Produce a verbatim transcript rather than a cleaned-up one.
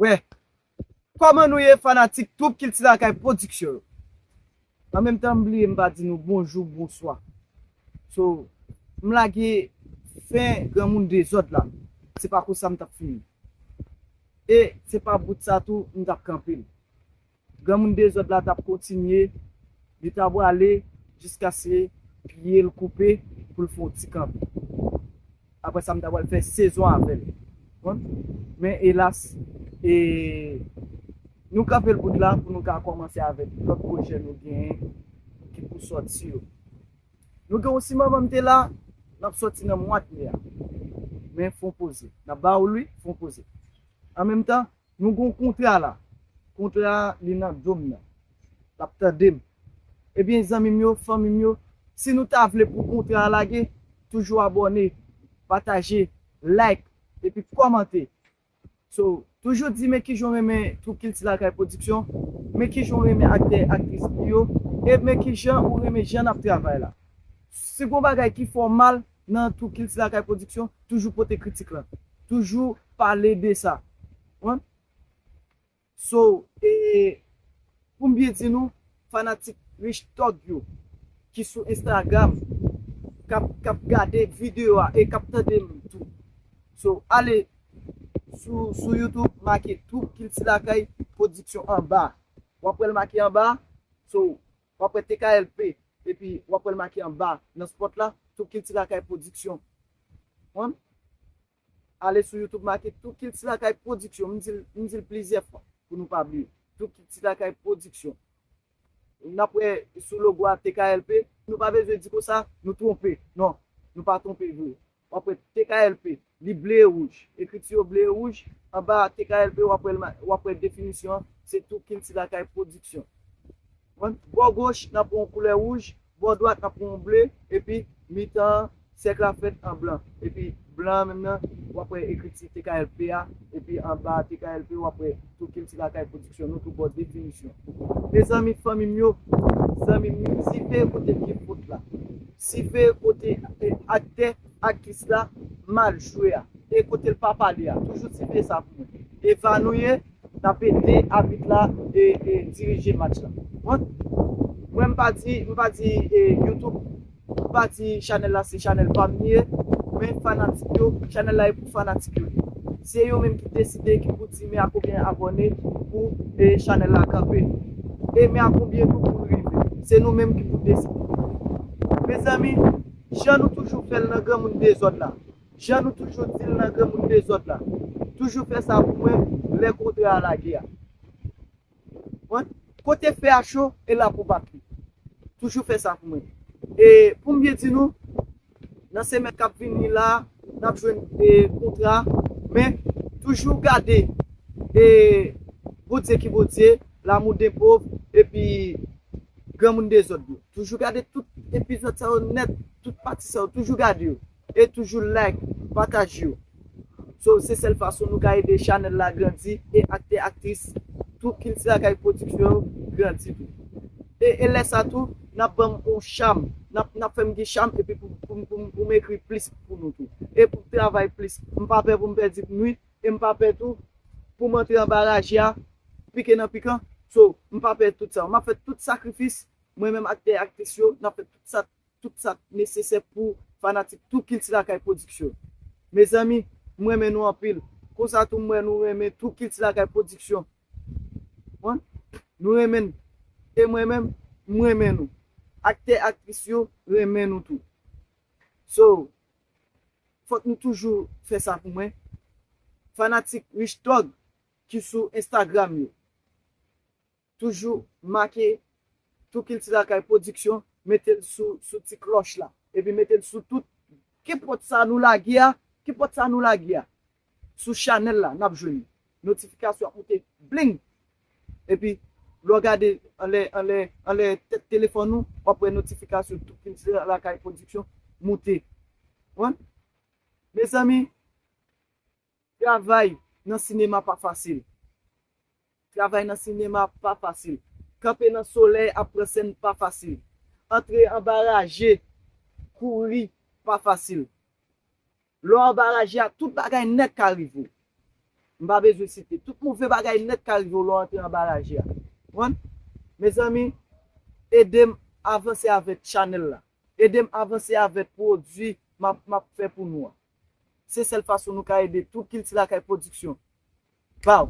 Wè, kòman nou ye fanatik Twoup Kilti Lakay Pwodiksyon yo? An menm tan, m bliye m pa di nou bonjou, bonswa. So, m lage fen granmoun dezòd la. Se pa konsa m t ap fini. E se pa bout sa tou m t ap kanpe l. Granmoun dezòd la t ap kontinye, li ta pwale jiskaske pye l koupe pou l fè yon ti kanpe. Apre sa, m ta pral fè sezon avè l. Konprann? Men elas, e, nou kanpe l bout la pou nou ka kòmanse avèk lòt pwojè nou genyen ki pou sòti yo. Nou gen yon ti moman m te la, n ap sòti nan mwa d me a. Men fon poze. N ap ba ou l wi, fon poze. An menm tan, nou gen yon kontra la. Kontra a, li nan do m nan. L ap tande m. Ebyen, zanmi m yo, fanmi m yo, si nou ta vle pou kontra a lage, toujou abòne, pataje, like, epi kòmante. So, toujou di men kijan w renmen Twoup Kilti Lakay Pwodiksyon, men kijan w renmen aktè, aktris li yo, e men kijan ou renmen jan n ap travay la. Si gon bagay ki fè w mal nan Twoup Kilti Lakay Pwodiksyon, toujou pote kritik lan. Toujou pale de sa. Konprann? So, e, pou m byen di nou, fanatik Rich Thug yo ki sou Instagram, k ap, k ap gade videyo a e k ap tande m tou. So, ale sou, sou YouTube, make Twoup Kilti Lakay Pwodiksyon anba. W ap wè l make anba. So, w ap wè T K L P. Epi, w ap wè l make anba nan spòt la, Twoup Kilti Lakay Pwodiksyon. Konprann? Ale sou YouTube, make Twoup Kilti Lakay Pwodiksyon. M di l, m di l plizyè fwa pou nou pa bliye. Twoup Kilti Lakay Pwodiksyon. N ap wè sou logo a T K L P. Nou pa bezwen di konsa, nou twonpe. Non, nou pa twonpe vre. W ap wè T K L P, li ble e wouj. Ekriti yo ble e wouj. Anba T K L P, w ap wè, w ap wè definisyon an, se Twoup Kilti Lakay Pwodiksyon. Bò goch, n ap wè yon koulè wouj. Bò dwat, n ap wè yon ble. Epi, mitan an, sèk la fèt an blan. Epi, blan an menm nan, w ap wè ekriti T K L P a. Epi, anba T K L P, w ap wè Twoup Kilti Lakay Pwodiksyon. Nou tou bò definisyon. Mezanmi, fanmi m yo, zanmi m yo, siveye kote ki fot la. Siveye kote, e, aktè, aktris la mal jwe a. E kote l pa pale a. Toujou siveye sa pou mwen. E va nou ye, n ap ede abit la e, e dirije match la. Mwen, mwen m pa di, m pa di, e, YouTube, m pa di chanèl la se chanèl pa m li ye, men fanatik yo, chanèl la e pou fanatik yo li. Se yo menm ki deside ki pou di men a konbyen abòne pou, e, chanèl la kanpe. E men a konbyen tou pou l rive. Se nou menm ki pou deside. Mezanmi, jan nou toujou fè l nan granmoun dezòd la. Jan nou toujou di l nan granmoun dezòd la. Toujou fè sa pou mwen lè kontra a lage a. Mwen, kote fè a cho, e la pou bat li. Toujou fè sa pou mwen. E pou m byen di nou, nan semèn k ap vini la, n ap jwenn, e, kontra, men toujou gade, e, Bondye ki Bondye, L'amour des pauvres, epi Granmoun Dezòd yo. Toujou gade tout epizòd sa yo nèt, tout pati sa yo, toujou gade yo. E toujou like, pataje yo. So, se sèl fason nou ka ede chanèl la grandi e aktè, aktris, tout Kilti Lakay Pwodiksyon yo grandi tou. E, e lè sa tou, n ap ban m yon cham, n ap, n ap fè m gen cham epi pou, pou, pou, pou m ekri plis pou nou tou. E pou m travay plis. M pa pè pou m pèdi nwit, e m pa pè tou pou m antre anba raje a, pike nan pikan. So, m pa pè tout sa. M ap fè tout sakrifis, mwen menm aktè, aktris yo, n ap fè tout sa, tout sa k nesesè pou fanatik Twoup Kilti Lakay Pwodiksyon. Mezanmi, m renmen nou anpil. Konsa tou, m wè nou renmen Twoup Kilti Lakay Pwodiksyon. Wi, nou renmen n. E mwen menm, m renmen nou. Aktè, aktris yo renmen nou tou. So, fòk nou toujou fè sa pou mwen. Fanatik Rich Thug ki sou Instagram yo, toujou make Twoup Kilti Lakay Pwodiksyon, mete l sou, sou ti klòch la. Epi mete l sou tout, kenpòt sa nou lage a, kenpòt sa nou lage a. Sou chanèl la, n ap jwenn li. Notifikasyon ap moute, bling! Epi, lè w gade anlè, anlè, anlè tèt telefòn ou, w ap wè notifikasyon Twoup Kilti Lakay Pwodiksyon moute. Konprann? Mezanmi, travay nan sinema pa fasil. Travay nan sinema pa fasil. Kanpe nan solèy ap pran sèn pa fasil. Antre anba raje, kouri pa fasil. Lè w anba raje a, tout bagay nèt ka rive w. M pa bezwen site. Tout move bagay nèt ka rive w lè w antre anba raje a. Konprann? Mezanmi, ede m avanse avèk chanèl la. Ede m avanse avèk pwodui m ap, m ap fè pou nou an. Se sèl fason nou ka ede tou Kilti Lakay Pwodiksyon. Pow!